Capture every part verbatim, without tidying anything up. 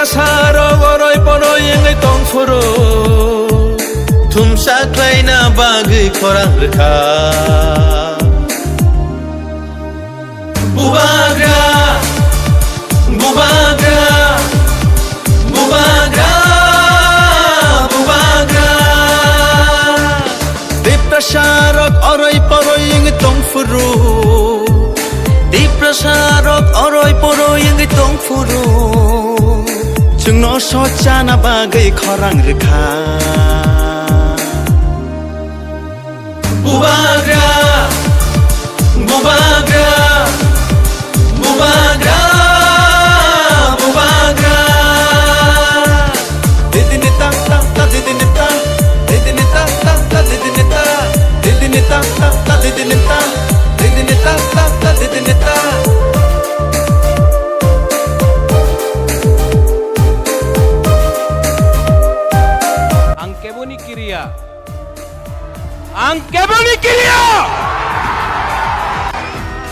Sarok oroi poroi wngwi tongphuru, thumsa khlaina bagwi khorang rwkha. Bubagra, bubagra, bubagra, bubagra. Tiprasa rok oroi poroi wngwi tongphuru. Tiprasa rok oroi poroi wngwi tongphuru. Chwngno sochana bagwi khorang rwkha. Bubagra, bubagra, bubagra, bubagra. Didini ta ta ta didini ta, didini ta ta ta didini ta, didini ta ta ta didini ta, didini ta ta ta didini ta. Ang keboni kiria. Ang keboni kiria.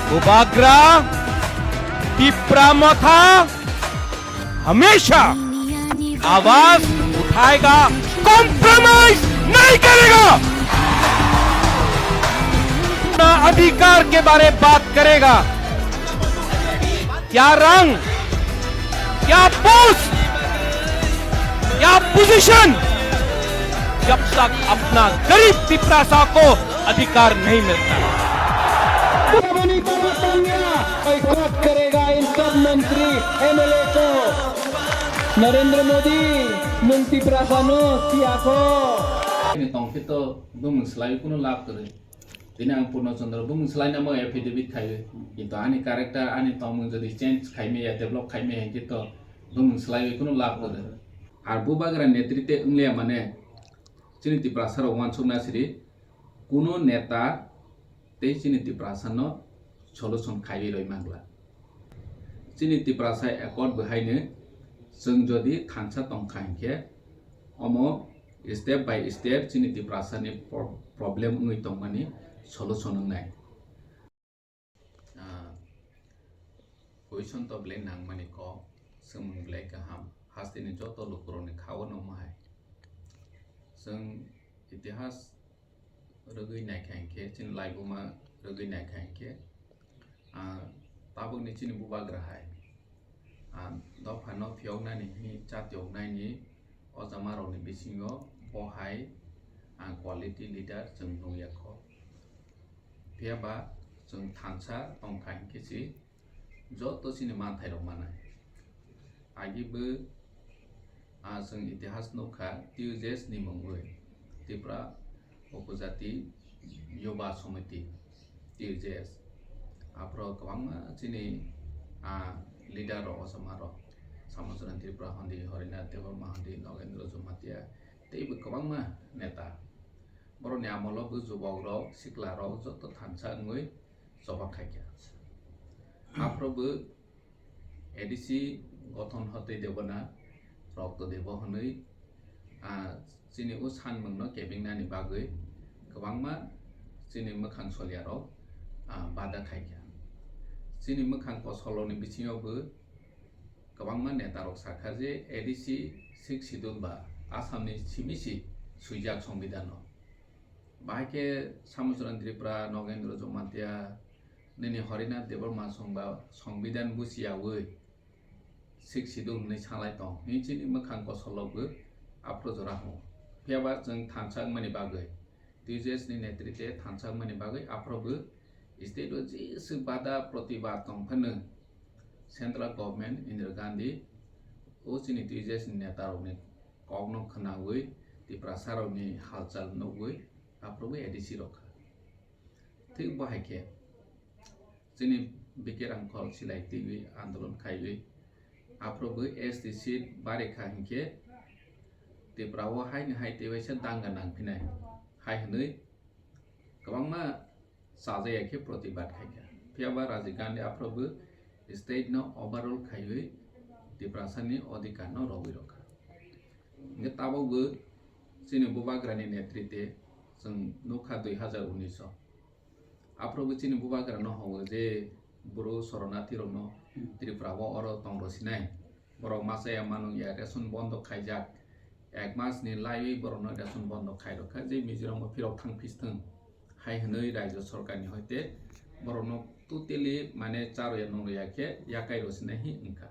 Bubagra, Tipra Motha, हमेशा आवाज उठाएगा, कॉम्प्रोमाइज नहीं करेगा। अपना अधिकार के बारे बात करेगा। क्या रंग, क्या पोस्ट, क्या पोजीशन, जब तक अपना गरीब तिपरासा को अधिकार नहीं मिलता। Boycott करेगा इन सब मंत्री एमएलए को। नरेंद्र Modi, nung Tiprasa no siya ko. Ini tongkhe to bumung slai kuno lab kwrwi. Tini ang Purno Chandra bumung slai namo affidavit khaiwi. Kintu ani character, ani tongmung jodi change khaimaya, develop khaimaya hinkhe to bumung slaiwi kuno lab kwrwi. Ar bubagra netrite wngliya mane chini Tiprasa rok wansukna siri kuno neta tei chini Tiprasa no solution khaiwi roi mangla. Chini Tiprasa accord bo haino chwng jodi thansa tongkha hinkhe omo step by step chini Tiprasa ni pro-, problem wngwi tongmani solution wngnai. Ah, question to belai nangmani kok, swngmung belai kaham, hasteni joto lukurokni khao no mahai. Chwng itihas rwgwi naikha hinkhe, chini laibuma rwgwi naikha hinkhe, ah, tabukni chini bubagra hai, ah, dophano phiyoknani hwnwi chatiyoknaini o jamarokni bisingo bo hai, ah, quality leader chwng nukya kho. Phiya ba chwng thansa tongkha hinkhe se joto chini manthairok manai. Agi bo, ah, chwng itihas nukha T U J S ni mungwi, Tripura Upojati Yuba Samiti, T U J S. Aphro kwbangma chini, ah, leader rok, ochoma rok, Samocharan Tripura hondi, Harinath Debbarma hondi, Nogendra Jamatia, teibo kwbangma neta. Borokni amolo bo jubokrok, siklarok joto thansa wngwi choba khaikha. Aphro bo A D C gothon hotwi debana rokto debo hwnwi, ah, chini o sanmungno kebingnani bagwi kwbangma chini mwkhang solyarok, ah, bada khaikha. Chini mwkhang kosolrokni bisingo bo kwbangma netarok sakha je A D C Sixth Schedule ba Assamni simi si swijak Songbidanno. Bahai khe Samocharan Tripura, Nogendra Jamatia, nini Harinath Debbarma songba Songbidan buchiyaui Sixth Schedule hwnwi salai tong hwnwi chini mwkhang kosolrok bo aphro jora wngo. Phiya ba chwng thansa wngmani bagwi, T U J S ni netrite thansa wngmani bagwi aphro bo state o jesa bada protibad tong phano central government Indira Gandhi o chini T U J S ni netarokni kokno khwnaui Tiprasarokni halchal nugwi aphro bo A D C rok kha. Thik bo hai khe chini B K Rangkhol silai twiwi andolon khaiwi aphro bo S T seat bari kha hinkhe Tripura o haini hai tei waisa danga nangphinai hai hwnwi kwbangma chajaya khe protibad khaikha. Phiya ba Rajiv Gandhi aphro bo state no overrule khaiwi Tiprasani odhikar no rwui rwkha. Hinkhe tabuk bo chini bubagrani netrite chwng nukha dui hazar unis o. Aphro bo chini bubagra no hogo je boro soronathi rokno Tripura o oro tong rw sinai. Borok masa ya manung ya ration bondo khaijak, ek mas ni laiwi borokno ration bondo khairokha, je Mizoram o phirok thang phistwng hai hwnwi Rajya Sorkar ni hoite borokno totally mane charoya nungya khe yakai rwsinai hi wngkha.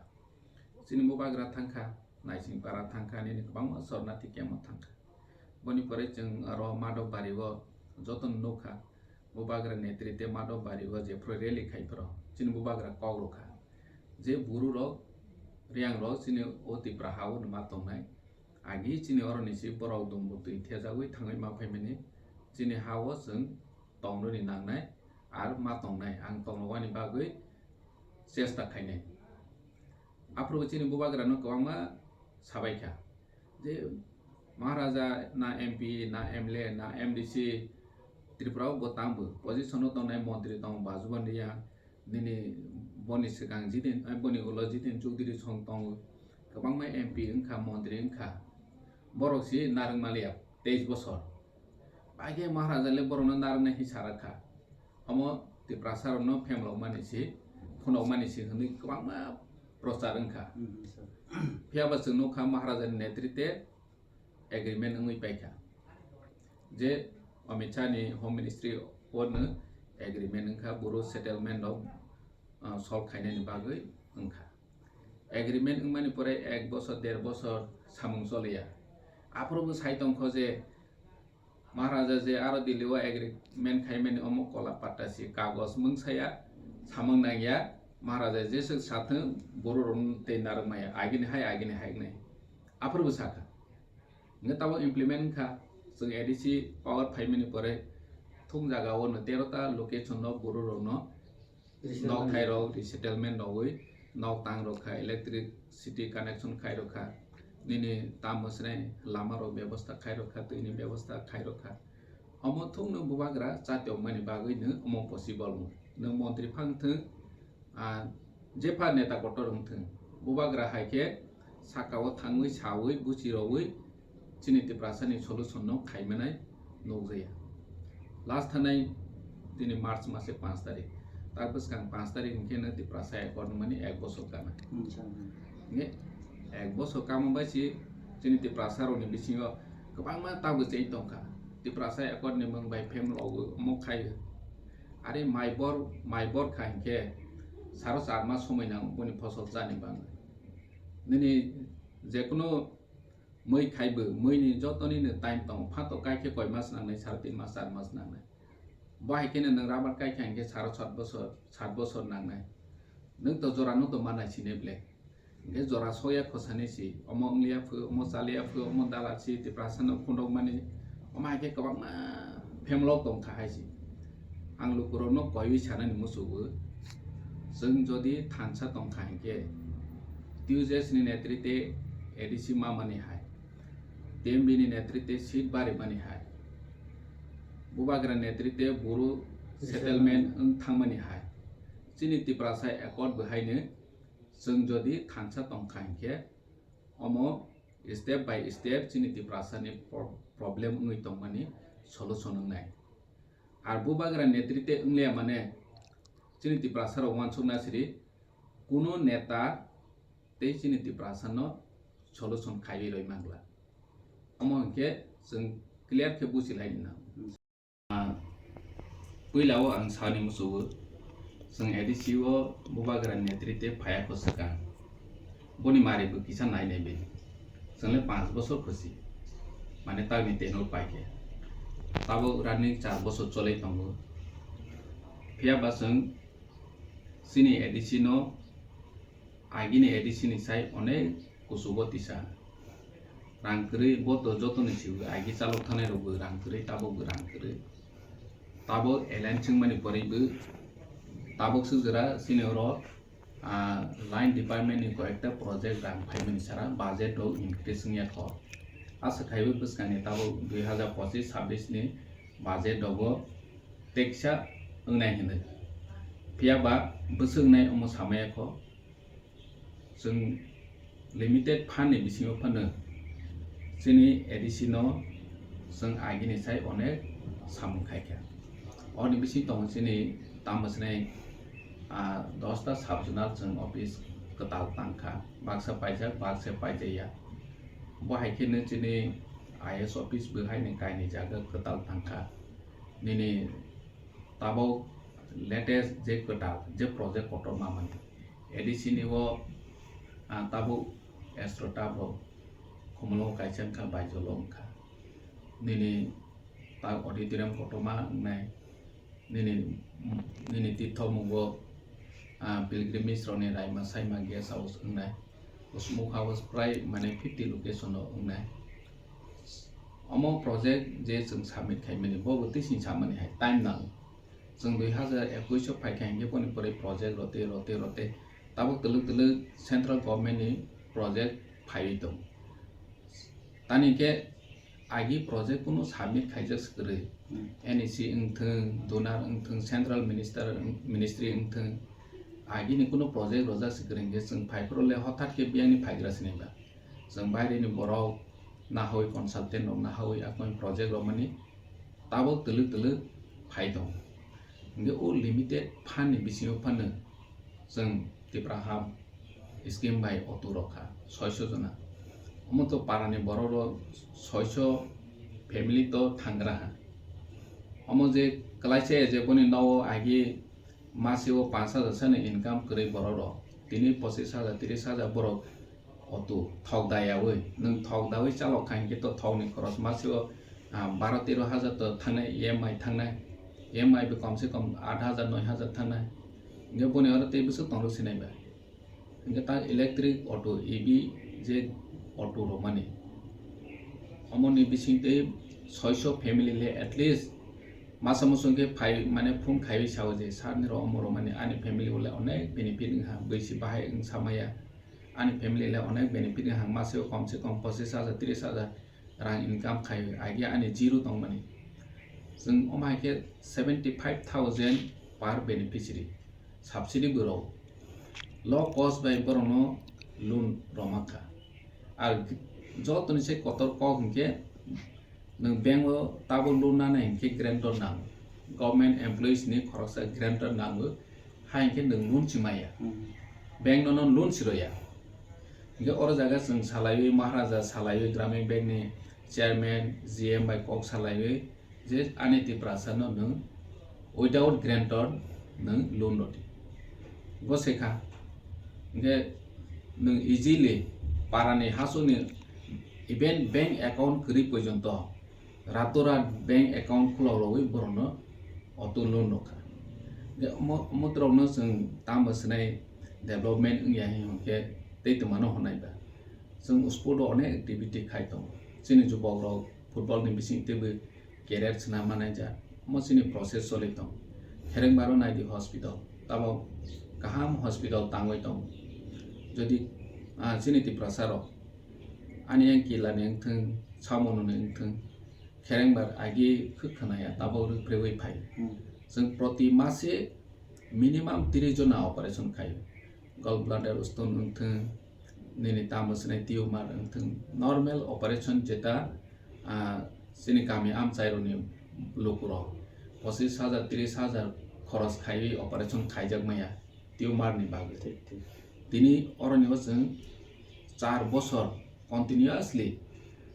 Chini bubagra thangkha, Naising para thangkha, nini kwbangma sornathi camp o thangkha. Boni pore chwng aro Madhobari o jotono nukha, bubagra netrite Madhobari o jephru rally khai phro chini bubagra kok rwkha je buru rok, riyang rok chini o Tipra ha o ma tongnai. Agi chini oro ni si borok dumbu twi thejagwi thangwi ma phaimani, chini ha o chwng tongrwni nangnai ar ma tongnai, ang tongrwani bagwi chesta khainai. Aphuru chini bubagrano kwbangma sabaikha je Maharaja na M P, na M L A, na M D C, Tripura o bo tangbo position o tongnai montri tongo Bajuban Reang, nini boni swkang jidin, eh, boni ulo jidin Chudri song tongo, kwbangma M P wngkha, montri wngkha, borok si narwk maliya teis bosor. Bai khe Maharaja le borokno narwknai hi sarakha. Omo Tiprasa rokno phemlokmani si, phunukmani si hwnwi kwbangma prochar wngkha. Hmm, sir. Phiya ba chwng nukha Maharaja ni netrite agreement wngwi paikha. Je Amit Shah ni Home Ministry o no agreement wngkha, boro settlement rok, ah, solve khainani bagwi wngkha. Agreement wngmani pore ek bosor, der bosor samung choliya. Aphuru bo sai tongkho je Maharaja je aro Delhi o agreement khaimani omo kola patta si kagoj mungsaya samung nangya, Maharaja jeswk sathwng borok rok tei narwk maya, agini hai, agini hai wngnai. Aphuru bo sakha. Hwnkhe tabuk implement wngkha, chwng A D C power phaimani pore thung jaga o no tero ta location no borok rok no nok thai rok resettlement rogwi nok tang rok kha, electricity connection khai rok kha, nini tamo swnai lama rok bebosta khai rok kha, twi ni bebosta khai rok kha. Omo thung no bubagra chati ongmani bagwi no omo possible wng. Nwng montri phang thwng, ah, jepha neta kotor wng thwng, bubagra hai khe saka o thangwi sawi buchi rogwi chini Tiprasa ni solution no khaimanai nukjaya. Last thanai tini March mase panch tarik. Ta bwskang panch tarik hwnkhe no Tiprasa accord wngmani ek bosor gana. Hmm, sir. Hwnkhe ek bosor kamo bai si chini Tiprasa rokni bisingo kwbangma tabuk cheng tongkha. Tiprasa accord ni mung bai phemlogo omo khai. Are maibor, maibor kha hwnkhe saro char mas somoi nango boni phosol chani bagwi. Nini jekunu mui khaibo, mui ni joto ni no time tongo, phato kai khe koi mas nangnai, saro tin mas, char mas nangnai. Bo hai khe no nwng rubber kai kha hwnkhe saro sat bosor, sat bosor nangnai. Nwng to jora no to manai sine ble. Hwnkhe jora sokya khosani si, omo wngliya phu, omo chaliya phu, omo dala si, Tiprasa no khundokmani, omo hai khe kwbangma phemlok tong kha hai si. Ang lukurokno koiwi sanani muchungo, chwng jodi thansa tong kha hinkhe, T U J S ni netrite A D C mamani hai, T M B ni netrite seat barimani hai, bubagra netrite boro settlement wng thangmani hai, chini Tiprasa accord bo haino chwng jodi thansa tong kha hinkhe, omo step by step chini Tiprasa ni pro-, problem wngwi tongmani solution wngnai. Ar bubagra netrite wngliya mane chini Tiprasa rok uansukna siri kuno neta tei chini Tiprasa no solution khaiwi roi mangla. Omo hinkhe chwng clear khe buchi laini nango. Ah, puila o ang sani muchungo, chwng A D C o bubagra netrite phaiya kho swkang. Boni mari bo kisa nai nai bai. Chwng le panch bosor khusi. Mane tangni tenure pai khe. Tabuk running char bosor cholai tongo. Phiya ba chwng chini A D C no agini A D C ni sai onek kuchugo tisa. Rang kwrwi bo to jotoni sibui agi chalok thanai rok bo rang kwrwi, tabuk bo rang kwrwi. Tabuk alliance wngmani pore bo tabuk swk jora chini oro, ah, line department ni koyekta project rang phaimani sara budget rok increase wngya kho. Aswk khaiwi bwskangni tabuk dui hazar pochis chabbish ni budget rogo teksa wngnai hinwi. Phiya ba bwswk wngnai omo samaya kho. Chwng limited fund ni bisingo phano chini A D C no chwng agini sai onek samung khai kha. Oni bising tongo chini tamo swnai, ah, dosta sub zonal chwng office kwtal tangkha, baksa paijak, baksa paijaya. Bo hai kheno chini I A S office bo haini kaini jaga kwtal tangkha. Nini tabuk latest je kwtal je project kotor mamani A D C ni o, ah, tabuk Astro Turf rok Khumulwngo kaisa wngkha Baijolo wngkha. Nini ta auditorium kotorma wngnai. Nini, nini tithok mungo, ah, pilgrimage rokni raima saima guest house wngnai. Smoke house prai mane fifty location o wngnai. Omo project je chwng submit khaimani, bo bo twi sing samani hai time nango. Chwng dui hazar ekush o phaikha hinkhe boni pore project rote, rote, rote. Tabuk twlwk twlwk central government ni project phaiwi tongo. Tani khe agi project kunu submit khaijak se kwrwi. Hmm. N E C wngthwng, donor wngthwng, central minister wng-, ministry wngthwng, agini kunu project rojak se kwrwi hinkhe chwng phaiphuru le hothat khe biyangni phaigra sini ba. Chwng baireni borok nahawi consultant rok nahawi akoni project rok mani tabuk twlwk twlwk phai tongo. Hinkhe o limited fund ni bisingo phano chwng Tipra Hub scheme bai auto rok kha soiso jona. Omo to para ni borok rok soiso family to thangra ha. Omo je kwlaisa je boni nogo agi masi o panch hajar sani income kwrwi borok rok. Tini pochis hajar, tris hajar borok auto thok dayawi. Nwng thok dawi chalok kha hinkhe to thok ni khoros masi o, ah, baro tero hajar to thangnai E M I thangnai. E M I bo kom se kom aat hajar, noi hajar thangnai. Hinkhe boni oro tei bwswk tongrok sinai ba. Hinkhe ta electric auto, E V je auto rok mani. Omo ni bising tei soiso family le at least masa muchung khe phai mane phone khaiwi sao je sir ni rok omo rok mani ani family o le onek benefit wngha, bwisi bahai wng samaya. Ani family le onek benefit wngha, mase o kom se kom pochis hajar, tris hajar rang income khai agi ani zero tongmani. Chwng omo hai khe seventy five thousand per beneficiary subsidy bo rw. Low cost bai borokno loan rwma kha. Ar jotoni se kotor kok hinkhe nwng bank o tabuk loan nana hinkhe guarantor nango. Government employees ni khoroksa guarantor nango. Hai hinkhe nwng loan si maya. Hmm. Bank nono loan si rwya. Hinkhe oro jaga chwng salaiwi Maharaja, salaiwi Gramin Bank ni chairman, G M bai kok salaiwi je ani Tiprasa no nwng without guarantor nwng loan rwdi. Bo se kha. Hinkhe nwng easily para ni hasu ni even bank account kwrwi porjonto Rato rat bank account khulok rogwi borokno auto loan rok kha. Hinkhe omo, omo borokno chwng tamo swnai development wngya hinkhe tei twmano hwnai ba. Chwng sport o onek activity khai tongo. Chini jubok rok football ni bising teibo career swnam manai ja. Omo chini process choli tongo. Khereng baro naidi hospital. Tamo kaham hospital tangwi tongo. Jodi, ah, chini Tiprasa rok ani yang kila ni wngthwng, samono ni wngthwng, kherengbar agi khwk khwnaya tabok rwphrewi phai. Hmm. Chwng proti mase minimum tris jona operation khai. Gall bladder stone wngthwng, nini tamo swnai tumor wngthwng, normal operation jeta, ah, chini kami amchairokni lukurok pochis hajar, tris hajar khoros khaiwi operation khaijak maya. Tumor ni bagwi. Thik, thik. Tini oroni o chwng char bosor continuously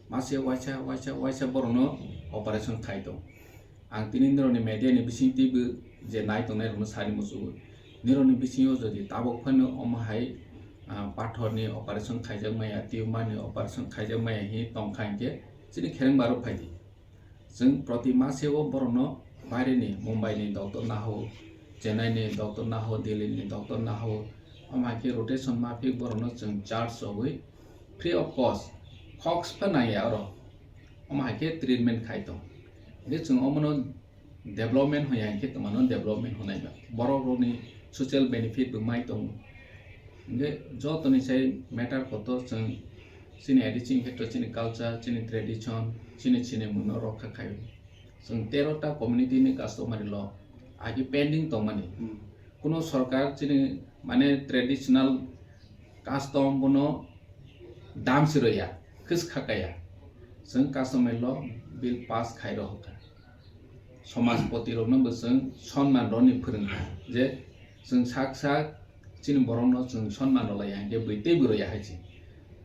mase waisa, waisa, waisa borokno operation khai tong. Ang tini nirokni media ni bising twibo je nai tongnai rokno sari muchungo. Nirokni bisingo jodi tabok phano omo hai, ah, pathor ni operation khaijak maya, tumor ni operation khaijak maya hi tong kha hinkhe chini khereng baro phaidi. Chwng proti mase o borokno baireni, Mumbai ni doctor naho, Chennai ni doctor naho, Delhi ni doctor naho, omo hai khe rotation maphik borokno chwng charge rogwi free of cost, khok spa nangya oro, omo hai khe treatment khai tong. Hinkhe chwng omono development hwnya hinkhe twmano development hwnai ba. Borok rokni social benefit bo mai tongo. Hinkhe jotoni sai matter kotor chwng chini A D C hinkhe to chini culture, chini tradition, chini chini mungno rokha khai. Chwng tero ta community ni customary law agi pending tongmani. Hmm. Kuno sorkar chini mane traditional custom bono dam siroya, khis khakaya. Chwng customary law bill pass khai rohorkha. Somajpoti rokno bo chwng sonman rwni phwrwngkha je chwng sak sak Chini borokno chwng sonman rwlai ya hwnkhe bui tei bwrwi ya hai se.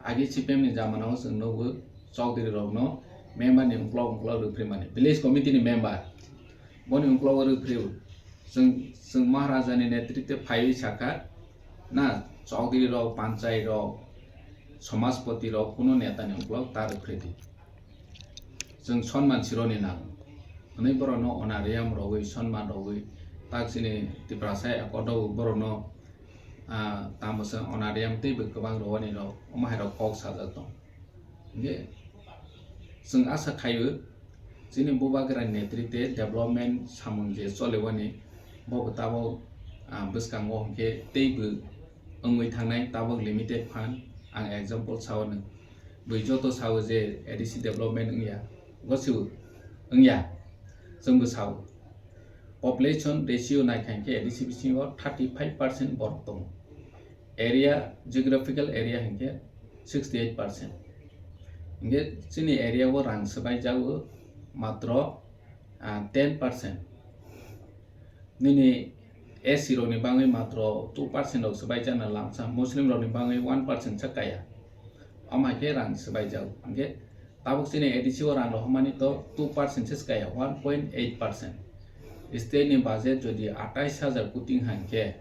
Age C P M ni jamanao chwng nukgo chowdhurirokno member ni uklok uklok rwphrimani, village committee ni member. Boni uklogo rwphrio. Chwng, chwng Maharaja ni netritwe phaiwi sakha, na, chowdhurirok, panchai rok, somajpoti rok, kuno neta ni uklok ta rwphri di. Chwng sonman sironi nango. Hwnwi borokno honorarium rogwi, sonman rogwi, tak chini Tiprasa accord o borokno, ah, tamo chwng honorarium teibo kwbang rwani rok, omo hai rok kok sajak tong. Hwnkhe chwng asa khaio, chini Bubagra netritwe development samung je cholewani, bobo tabok, ah, bwskango hwnkhe teibo wngwi thangnai, tabok limited phan. Ang example sawi nw, bui joto sao je A D C development wngya, gosibo wngya, chwngbo sao. Population ratio naikha hwnkhe A D C bisingo thirty five percent borok tongo. Area, geographical area hwnkhe sixty eight percent. Hwnkhe chini area o rang swbai jago matro, ah, ten percent. Nini S C rokni bagwi matro two percent rok swbai jana lamsa, Muslim rokni bagwi one percent sa kaya. Omo hai khe rang swbai jago. Hwnkhe tabuk chini A D C o rang rohormani to two percent se swkaya, one point eight percent. State ni budget jodi atais hajar koti wngkha hwnkhe,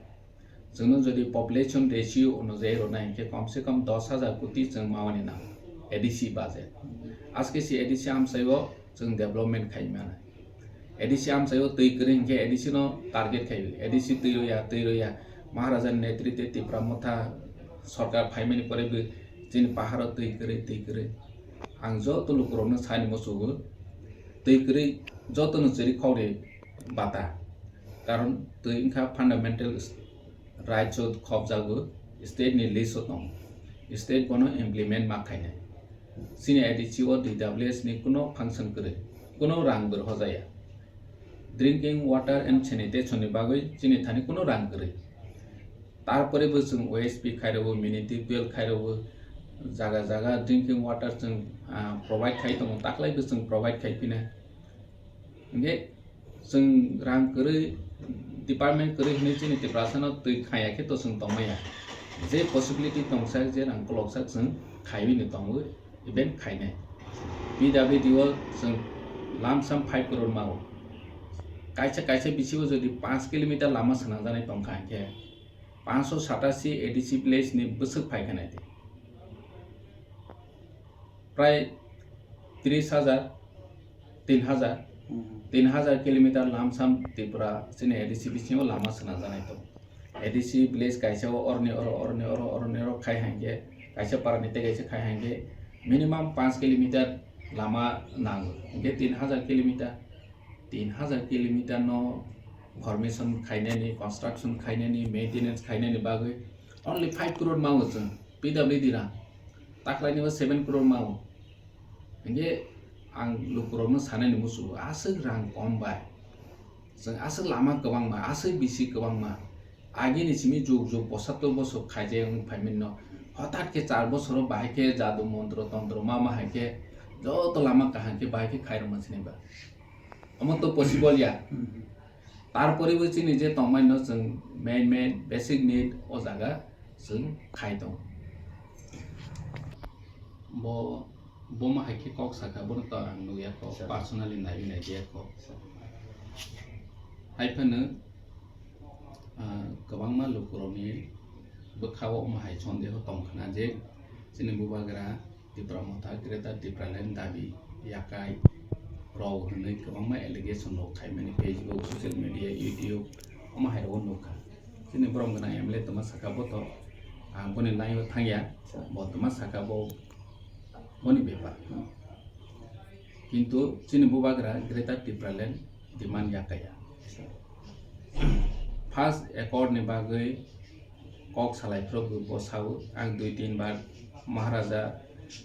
chwngno jodi population ratio onujai rwnai hwnkhe kom se kom dos hajar koti chwng mawani nango A D C budget. Aske se A D C amchaio chwng development khai mano. A D C amchaio twi kwrwi hwnkhe A D C no target khai, A D C twi rwya, twi rwya. Maharaja ni netritwe Tipra Motha sorkar phaimani pore bo chini paharo twi kwrwi, twi kwrwi. Ang joto lukurokno sani muchugo, twi kwrwi jotono chwrwi khokni bata. Karon twi wngkha fundamental rights o khopjago, state ni list o tongo. State bono implement ma khainai. Chini A D C o D W S ni kuno function kwrwi, kuno rang bo rwhajaya. Drinking water and sanitation ni bagwi chini thani kuno rang kwrwi. Tarpore bo chwng O S P khairogwi, mini tubewell khairogwi, jaga jaga drinking water chwng, ah, provide khai tongo, taklai bo chwng provide khai phina. Hwnkhe chwng rang kwrwi, department kwrwi hwnwi chini Tiprasano twi khaya khe to chwng tongmaya. Je possibility tongsa, je rang kwloksa chwng khaiwi no tongo, even khainai. P W D o chwng lamsam five crore mao. Kaisa kaisa bisingo jodi panch kilometer lama swnamjaknai tongkha hwnkhe, panchsho satasi A D C village ni bwswk phaikha naidi. Prai tris hajar, tin hajar, Hmm. tin hajar kilometer lamsam Tripura chini A D C bisingo lama swnamjaknai tongo. A D C village kaisa o oroni oro, oroni oro, oroni oro khai hwnkhe, kaisa parani tei kaisa khai hwnkhe minimum panch kilometer lama nango. Hwnkhe tin hajar kilometer, tin hajar kilometer no formation khainani, construction khainani, maintenance khainani bagwi only five crore mao chwng P W D rang. Taklaini o seven crore mao. Hwnkhe ang lukurokno sanani muchungo, aswk rang kom bai. Chwng aswk lama kwbangma, aswk bisi kwbangma. Agini simi juk juk bosattor bosor khaijak wng phaimani no. Hothat khe char bosoro bahai khe jadu montro tontro ma ma hai khe joto lama kaham khe bahai khe khairokma sini ba. Omo to possible ya. Hmm. Tarpore bo chini je tongmani no chwng main main basic need o jaga chwng khai tongo. Bo, bo ma hai khe kok sakha, bono to ang nukya kho, Sir. Personally naiwi naidiya kho. Sir. Hai phano, ah, kwbangma lukurokni bwkha-o omo hai sondeho tong khna je chini Bubagra Tipra Motha, Greater Tipraland dabi yakai rok hwnwi kwbangma allegation rok khaimani Facebook, social media, YouTube, omo hai rogo nukha. Chini borom gwnang M L A twma sakha bo to, ang boni line o thangya, bo twma sakha bo boni bepar. Kintu chini Bubagra Greater Tipraland demand yakaya. First accord ni bagwi kok salai phuru bo sao, ang dui tin bar Maharaja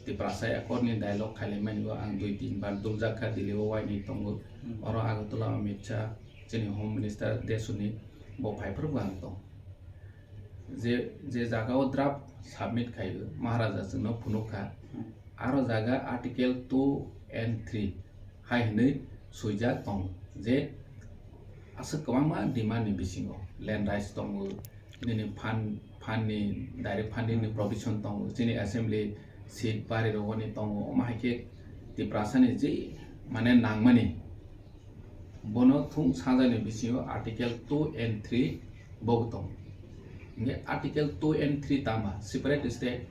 Tiprasa accord ni dialogue khailaimani bo ang dui tin bar dukjak kha, Delhi o wainwi tongo. Hmm. Oro Agartala Amit Shah, chini Home Minister Desuni, bo phai phuru bo ang tong. Je, je jaga o draft submit khaio, Maharaja chwngno phunuk kha. Hmm. Aro jaga Article two and three hai hwnwi swijak tongo je aswk kwbangma demand ni bisingo land rights tongo, nini fund, fund ni, direct funding ni provision tongo, chini assembly seat bari rogoni tongo, omo hai khe Tiprasa ni je mane nangmani, bono thung sajani bisingo article two and three bo tongo. Hingke article two and three tama separate state,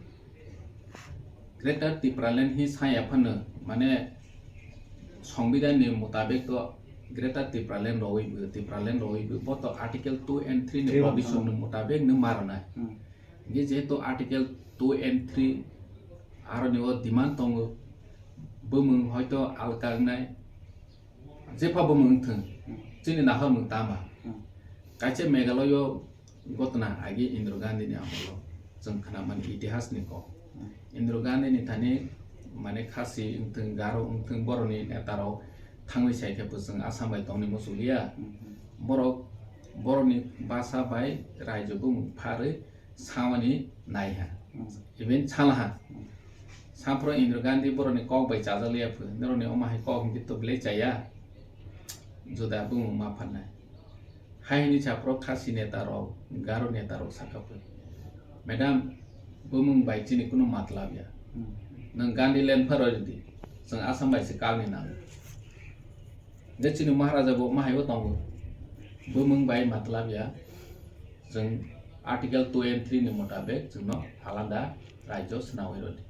Greater Tipraland hi saya phano mane Songbidan ni mutabek to Greater Tipraland rogwi bo, Tipraland rogwi bo, bo to article two and three ni provision ni mutabek no marnai. Hingke jehetu article two and three aro ni o demand tongo, bumung hoito alka wngnai, jepha bumung wngthung, chini nahor mung tama. Kaisa Meghalaya o gotna agi Indira Gandhi ni amolo chwng khnamani itihas ni kok. Indira Gandhi ni thani mane Khasi wngthung, Garo wngthung, boroni neta rok thangwi sai khe bo chwng Assam bai tongni muchukliya. Borok boroni basa bai raijo bumung pharwi samani naiha. Even salaha. Sampro Indira Gandhi boroni kok bai chajakliya phu, noroni omo hai kok hingke to belai chaya. Juda bumung ma pharnai. Hai hini saphuru Khasi neta rok, Garo neta rok sakha phu. Madam, bumung bai chini kunu matlab ya. Nwng Gandhi land pharo di, chwng Assam bai se kalni nango. Je chini Maharaja bo mahai bo tongo. Bumung bai matlab ya. Chwng article two and three ni mutabek chwngno alada rajyo swnamwi rwdi.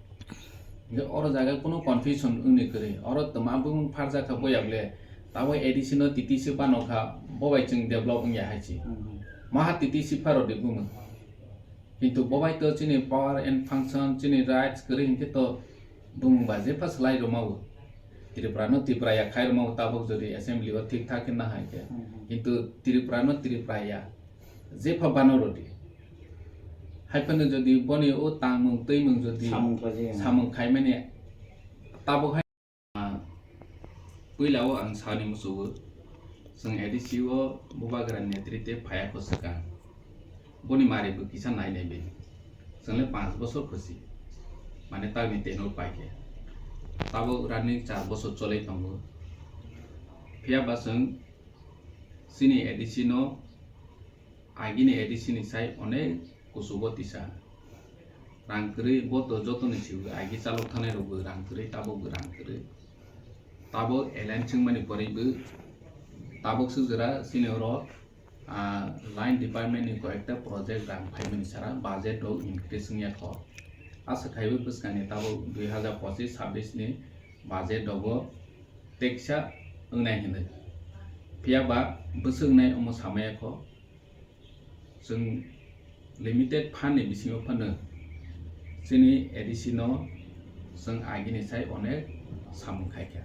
Hingke oro jaga kunu confusion wngni kwrwi. Oro twma bumung pharjak kha boya ble, tabo A D C no T T C phano kha, bo bai chwng develop wngya hai se. Maha T T C pharo di bumung. Kintu bo bai to chini power and function, chini rights kwrwi hingke to bumung ba jepha swlai rwmao. Tripura no Tripura ya khai rwmao tabok jodi assembly o thik thak khe na hai khe. Kintu Tripura no Tripura ya. Jepha bano rodi. Hai phano jodi boni o tangmung twimung jodi samung khaimani tabok hai. Ah, puila o ang sani musugo, chwng A D C o Bubagra netrite phaya kho swkang. Boni mari bo kisa nai nai bini. Chwngle panch bosor khusi. Mane tagni tenure paikhe. Tabok running char bosor cholai tongo. Phiya ba chwng chini A D C no agini A D C ni sai onek kuchugo tisa. Rang kwrwi bo to jotoni sigo agi chalok thanai rokbo rang kwrwi, tabokbo rang kwrwi. Tabok alliance wngmani poribo tabok sujura chini oro, ah, line department ni koyekta project rang phaimani sara budget rok increase wngya kho. Asa khaiwi bwskangni tabok dui hazar pochis chabbish ni budget rogo teksa wngnai hinwi. Phiya ba bwswk wngnai omo samaya kho. Chwng limited fund ni bisingo phano chini A D C no chwng agini sai onek samung khaikha.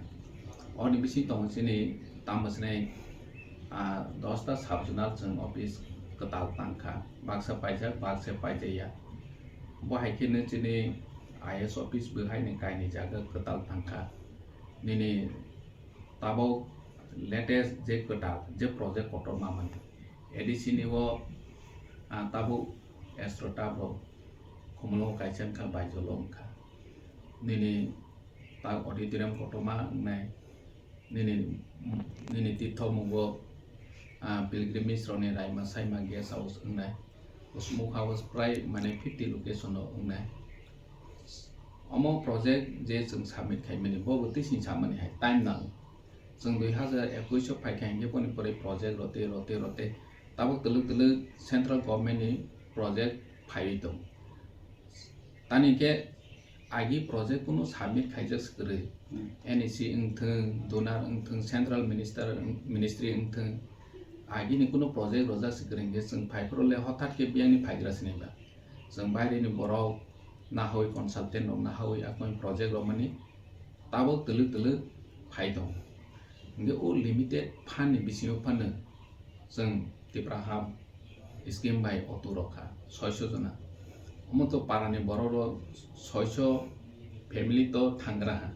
Oni bising tongo chini tamo chini, ah, dosta sub zonal chwng office kwtal tangkha. Baksa paijak, baksa paijaya. Bo hai kheno chini I A S office bo haini kaini jaga kwtal tangkha. Nini tabok latest je kwtal je project kotorma mani A D C ni o, ah, tabok Astroturf rok Khumulwngo kaisa wngkha, Baijolo wngkha. Nini ta auditorium kotorma wngnai, nini, nini tithok mungo, ah, pilgrimage rokni raima saima guest house wngnai. Smoke house prai mane fifty location o wngnai. Omo project je chwng submit khaimani, bo bo twi sing samani hai time nango. Chwng dui hazar ekush o phaikha hinkhe boni pore project rotwi, rotwi, rotwi tabuk twlwk twlwk central government ni project phaiwi tongo. Tani khe agi project kunu submit khaijak se kwrwi. Hmm. N E C wngthwng, DoNER wngthwng, central minister wng-, ministry wngthwng, agini kunu project rojak se kwrwi hinkhe chwng phaiphuru le hothat khe biyangni phaigra sini ba. Chwng baireni borok nahawi consultant rok nahawi akoni project rok mani tabuk twlwk twlwk phai tongo. Hinkhe o limited fund ni bisingo phano chwng Tipra Hub scheme bai auto rok kha soiso jona. Omo to para ni borok rok soiso family to thangra ha.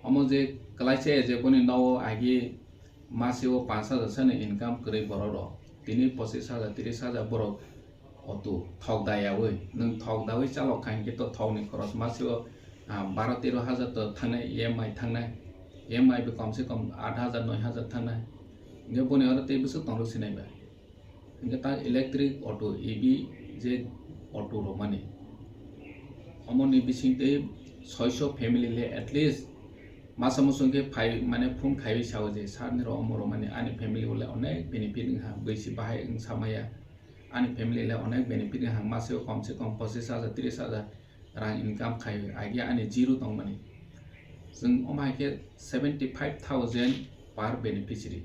Omo je kwlaisa je boni nogo agi Masi o panch hajar sani income kwrwi borok rok. Tini pochis hajar, tris hajar borok auto thok dayawi. Nwng thok dawi chalok kha hinkhe to thok ni khoros masi o, ah, baro tero hajar to thangnai E M I thangnai. E M I bo kom se kom aat hajar noi hajar thangnai. Hinkhe boni oro tei bwswk tongrok sinai ba. Hingke ta electric auto, E V je auto romani. Omoni bising tei soiso family le at least masa muchung khe phai mane phone khaiwi sao je sir niro omo romani ani family o le onek benefit wngha, bwisi bahai wng samaya. Ani family le onek benefit wngha, maseo kom se kom pochis hajar, tris hajar rang income khai, agi ani zero tongmani. Chwng omo hai khe seventy five thousand per beneficiary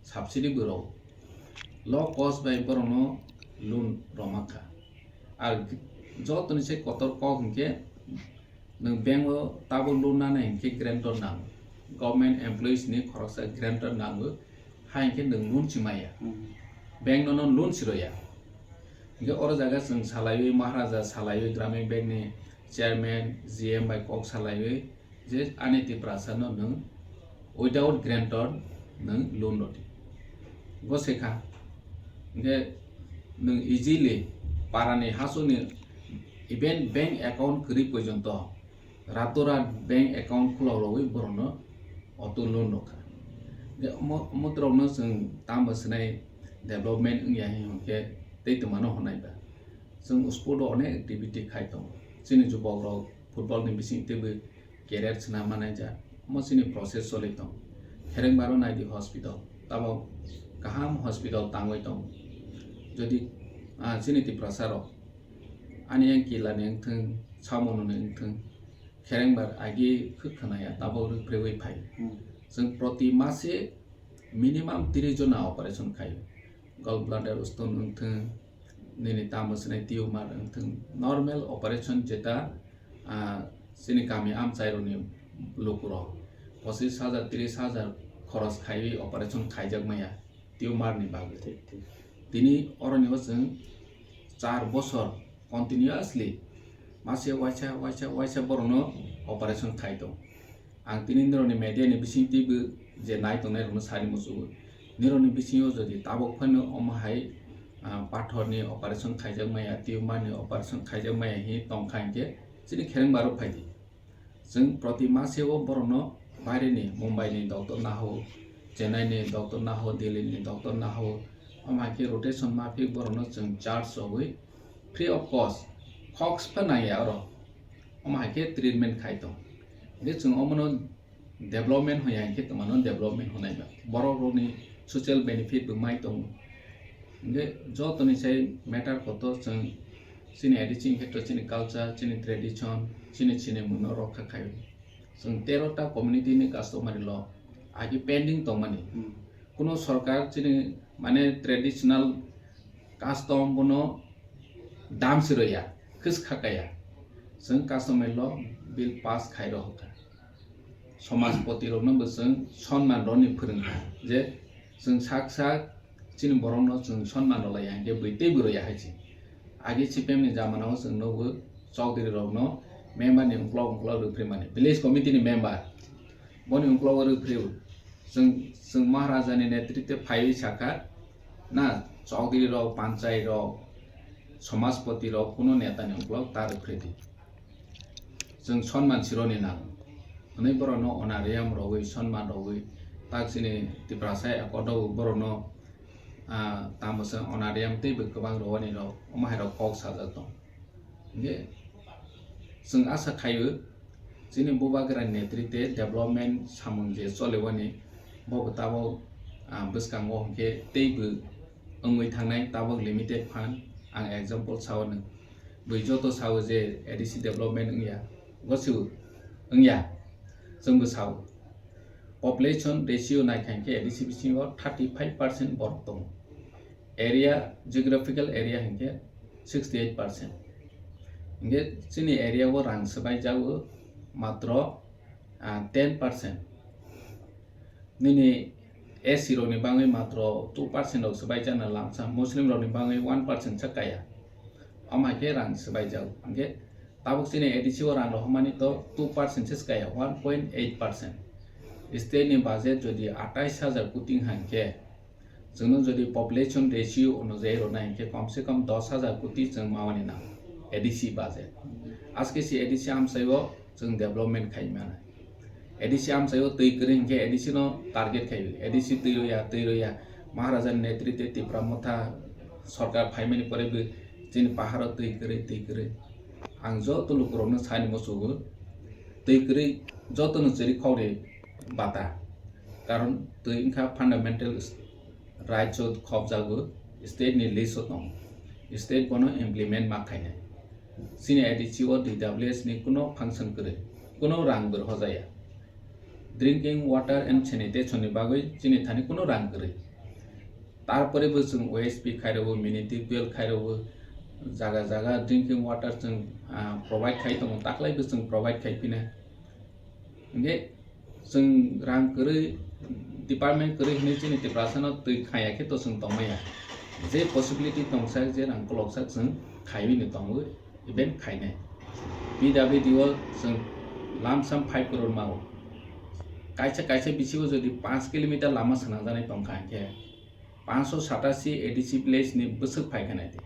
subsidy bo rw. Low cost bai borokno loan rwma kha. Ar jotoni se kotor kok hinkhe nwng bank o tabuk loan nana hinkhe guarantor nango. Government employees ni khoroksa guarantor nango. Hai hinkhe nwng loan si maya. Hmm. Bank nono loan si rwya. Hinkhe oro jaga chwng salaiwi Maharaja, salaiwi Gramin Bank ni chairman, G M bai kok salaiwi je ani Tiprasa no nwng without guarantor nwng loan rwdi. Bo se kha. Hinkhe nwng easily parani hasuni even bank account kwrwi porjonto Ratorat bank account khulok rogwi borokno auto loan rwkha. Je omo, omo borokno chwng tamo swnai development wngya hinkhe tei twmano hwnai ba. Chwng sport o onek activity khai tongo. Chini jubok rok football ni bising teibo career swnam manai ja. Omo chini process choli tongo. Khereng baro naidi hospital. Tabok kaham hospital tangwi tongo. Jodi, ah, chini Tiprasa rok ani yang kila ni wngthwng, samung ni wngthwng, Kherengbar agi khwk khwnaya tabok rwphrewi phai. Hmm. Chwng proti mase minimum tris jona operation khaio. Gall bladder stone wngthwng, nini tamo swnai tumor wngthwng, normal operation jeta, ah, chini kami amchairokni lukurok pochis hajar, tris hajar khoros khaiwi operation khaijak maya. Tumor ni bagwi. Thik, thik. Tini oroni o chwng char bosor continuously mase waisa, waisa, waisa borokno operation khai tong. Ang tini nirokni media ni bising twibo je nai tongnai rokno sari muchungo. Nirokni bisingo jodi tabok phano omo hai, ah, pathor ni operation khaijak maya, tumor ni operation khaijak maya hi tong kha hinkhe chini khereng baro phaidi. Chwng proti mase o borokno baireni Mumbai ni doctor naho, Chennai ni doctor naho, Delhi ni doctor naho, omo hai khe rotation maphik borokno chwng charge rogwi free of cost, khok sphano nangya oro, omo hai khe treatment khai tong. Hingkhe chwng omono development hwnwi hai khe twmano development hwnwi ba. Borok rokni social benefit bo mai tongo. Hingkhe jotoni sai matter kotor chwng chini A D C ni kheto chini culture, chini tradition, chini chini muno rokha khai. Chwng tero ta community ni customary law agi pending tongmani. Hmm. Kuno sorkar chini mane traditional custom bono dam sirwya, khwskha kaya. Chwng customary law bill pass khai rohorkha. Somajpoti rokno bo chwng sonman rwni phwrwngkha je chwng sak sak chini borokno chwng sonman rwlaiya hinkhe bwi tei bwrwi ya hai se. Agi C P M ni jamanao chwng nugo chowdhury rokno member ni uklok uklok rwphrimani, village committee ni member boni uklok rwphrio. Chwng, chwng Maharaja ni netritwe phaiwi sakha na chowdhury rok, panchai rok, somajpoti rok kuno neta ni uklok ta rwphridi. Chwng sonman sironi nang. Hwnwi borokno honorarium rogwi, sonman rogwi, tak chini Tiprasa accord o borokno, ah, tamo chwng honorarium teibo kwbang rowani rok, omo hai rok kok sajak tong. Hingke chwng asa khaio, chini Bubagra netritwe development samung je cholewani, bobo tabok, ah, bwskango hingke teibo wngwi thangnai tabok limited fund, ang example sao nwng. Bwi joto sao je A D C development wngya, gosibo wngya, chwngbo sao. Population ratio naikha hinkhe A D C bisingo thirty five percent borok tongo. Area, geographical area hinkhe sixty eight percent. Hinkhe chini area o rang swbai jago matro, ah, ten percent. Nini S C rokni bagwi matro two percent rok swbai jana lamsa, Muslim rokni bagwi one percent sa kaya. Omo hai khe rang swbai jago. Hinkhe tabuk chini A D C o rang rohormani to two percent se swkaya, one point eight percent. State ni budget jodi atais hajar koti wngkha hinkhe, chwngno jodi population ratio onujai rwnai hinkhe kom se kom dos hajar koti chwng mawani nango A D C budget. Aske se A D C amchaio chwng development khai mano. A D C amchaio twi kwrwi hinkhe A D C no target khai, A D C twi rwya, twi rwya. Maharaja ni netritwe Tipra Motha Sorkar phaimani pore bo chini paharo twi kwrwi, twi kwrwi. Ang joto lukurokno sani muchugo, twi kwrwi jotono chwrwi khokni bata. Karon twi wngkha fundamental rights o khopjago, state ni list o tongo. State bono implement ma khainai. Chini A D C o D W S ni kuno function kwrwi, kuno rang bo rw hojaya. Drinking water and sanitation ni bagwi chini thani kuno rang kwrwi. Tarpore bo chwng O S P khairwo, municipal khairwo, jaga jaga drinking water chwng, ah, provide khai tongo, taklai bo chwng provide khai phina. Hingke chwng rang kwrwi, department kwrwi hinwi chini Tiprasano twi khaya khe to chwng tongmaya. Je possibility tongsa, je rang kwloksa chwng khaiwi no tongo, even khainai. P W D o chwng lamsam five crore mao. Kaisa kaisa bisingo jodi panch kilometer lama swnamjaknai tongkha hingkhe, panchsho satasi A D C village ni bwswk phaikha naidi.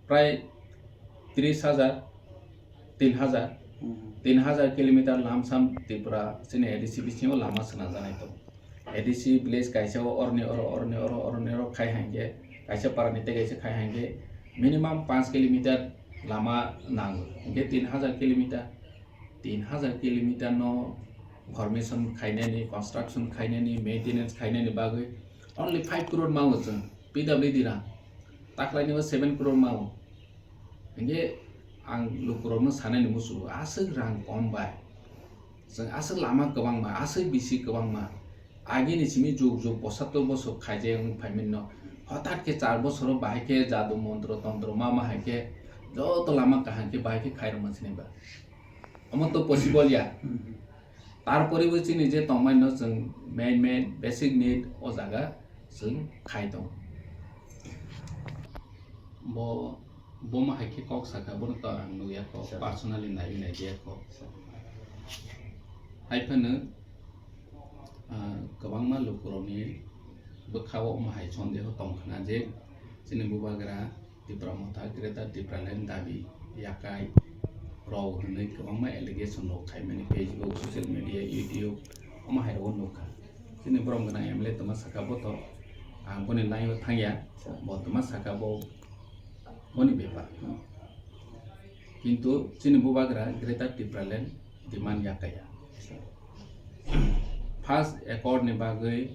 Prai tris hajar, tin hajar, Hmm. tin hajar kilometer lamsam Tripura chini A D C bisingo lama swnamjaknai tongo. A D C village kaisa o oroni oro, oroni oro, oroni oro khai hangkhe, kaisa parani tei kaisa khai hangkhe minimum panch kilometer lama nango. Hingkhe tin hajar kilometer, tin hajar kilometer no formation khainani, construction khainani, maintenance khainani bagwi only five crore mango chwng P W D rang. Taklaini o seven crore mango. Hingke ang lukurokno sanani muchungo, aswk rang kom bai. Chwng aswk lama kwbangma, aswk bisi kwbangma. Agini simi juk juk bosattor bosor khaijak wng phaimani no. Hothat khe char bosoro bahai khe jadu montro tontro ma ma hai khe joto lama kaham khe bahai khe khairokma sinai ba. Omo to possible ya. Tarpore bo chini je tongmani no chwng main main basic need o jaga chwng khai tongo. Bo, bo ma hai khe kok sakha, bono to ang nukya kho, Sir. Personally naiwi naidiya kho. Sir. Hai phano, ah, kwbangma lukurokni bwkha-o omo hai sondeho tong khna je chini bubagra Tipra Motha Greater Tipraland dabi yakai rok hwnwi kwbangma allegation rok khaimani Facebook, social media, YouTube, omo hai rogo nukha. Chini borom gwnang M L A tongma sakha bo to, ah, boni line o thangya, bo tongma sakha bo boni bepar. Kintu chini bubagra Greater Tipraland demand yakaya. First accord ni bagwi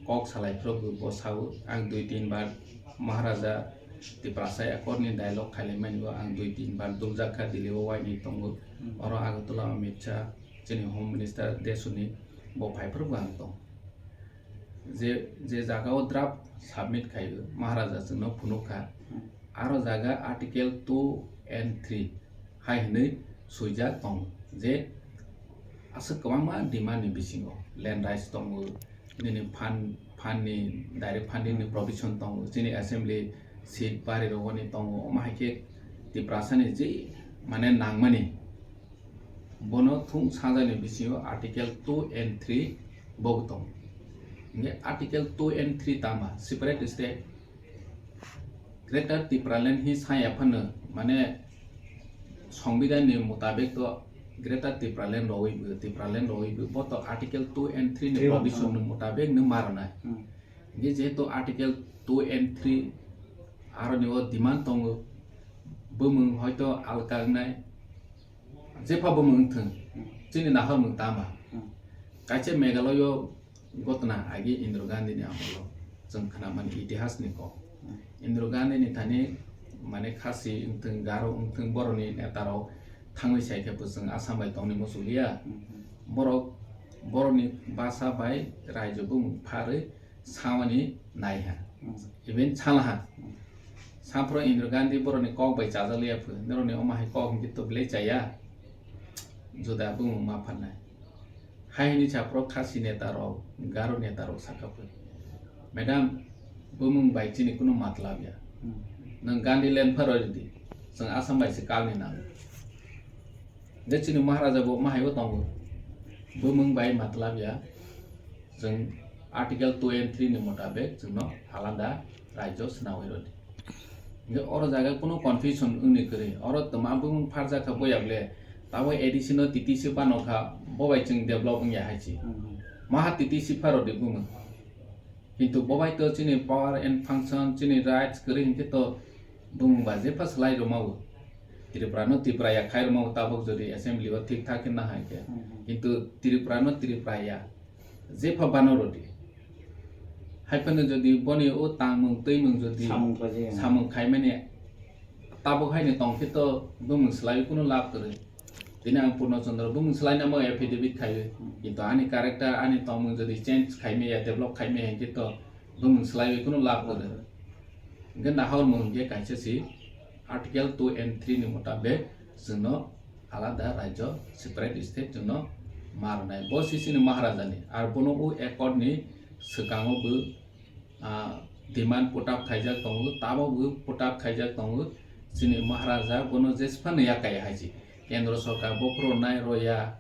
kok salai phuru bo sao, ang dui tin bar Maharaja Tiprasa accord ni dialogue khailaimani o ang dui tin bar dukjak kha, Delhi o waini tongo. Hmm. Oro Agartala Amit Shah, chini Home Minister Desuni, bo phai phuru bo ang tong. Je, je jaga o draft submit khai o, Maharaja chwngno phunuk kha. Hmm. Aro jaga Article two and three hai hwnwi swijak tongo je aswk kwbangma demand ni bisingo land rights tongo, nini fund, fund ni, direct funding ni provision tongo, chini assembly seat bari rogoni tongo, omo hai khe Tiprasa ni je mane nangmani bono thung sajani bisingo Article two and three bo tongo. Hingke Article two and three tama separate state, Greater Tipraland hi saya phano, mane, Songbidan ni mutabek to Greater Tipraland rogwi bo, Tipraland rogwi bo, bo to Article two and three ni Three provision ni mutabek no marnai. Hmm. Hingke jehetu Article two and three aroni o demand tongo, bumung hoito alka wngnai, jepha bumung wngthwng, chini nahormung tama. Hmm. Kaisa Meghalaya o gotna agi Indira Gandhi ni amolo chwng khnamani itihas ni kok. Hmm. Indira Gandhi ni thani mane Khasi wngthwng, Garo wngthwng, boroni neta rok thangwi sai khe bo chwng Assam bai tongni muchukliya. Hmm. Borok, boroni basa bai raijo bumung pharwi samani naiha. Hmm. Even salaha. Hmm. Sampro Indira Gandhi boroni kok bai chajakliya phu. Noroni omo hai kok hingke to belai chaya. Juda bumung ma pharnai. Hai hini saphuru Khasi neta rok, Garo neta rok sakha phu. Madam, bumung bai chini kunu matlab ya. Hmm. Nwng Gandhi land pharo ridi. Chwng Assam bai se kalni nango. Je chini Maharaja bo mahai bo tongo. Bumung bai matlab ya. Chwng Article two and three ni mutabek chwngno alada rajyo swnawi rodi. Hingke oro jaga kunu confusion wngni kwrwi. Oro twma bumung pharjak kha boya ble, tabo A D C no T T C phano kha, bo bai chwng develop wngya hai se. Hmm. Maha T T C pharo di bumung. Kintu bobai to chini power and function, chini rights kwrwi hinkhe to bumung ba jepha swlai rwmao. Tripura no Tripura ya khai rwmao tabuk jodi assembly o thik thak khe na hai khe. Hmm. Kintu Tripura no Tripura ya jepha bano rodi. Hai phano jodi boni o tangmung twimung jodi samung khlaijak, samung khaimani tabuk haini tong khe to bumung swlai kunu lab kwrwi. Tini ang Purno Chandra bumung swlaina mo affidavit khaiwi. Kintu ani character, ani tongmung jodi change khaimaya, develop khaimaya hinkhe to bumung swlaiwi kunu lab kwrwi. Hinkhe nahormung hinkhe kaisa si Article two and three ni mutabek chwngno alada rajyo, separate state chwngno ma rwnai. Bo si chini Maharaja ni. Ar bono o accord ni swkango bo ah, demand put up khaijak tongo, tabok bo put up khaijak tongo. Chini Maharaja bono jesphano yakai haji. Kendro sorkar bophuru nai roya,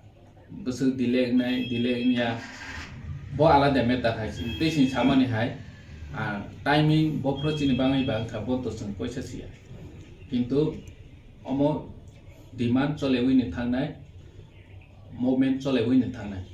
bwswk delay wngnai, delay wngya, bo alada matter haji. Tei chini samani hai, ah, timing bophuru chini bangwi ba wngkha, bo to chwng koisa siya. Kintu omo demand cholewi ni thangnai, movement cholewi ni thangnai.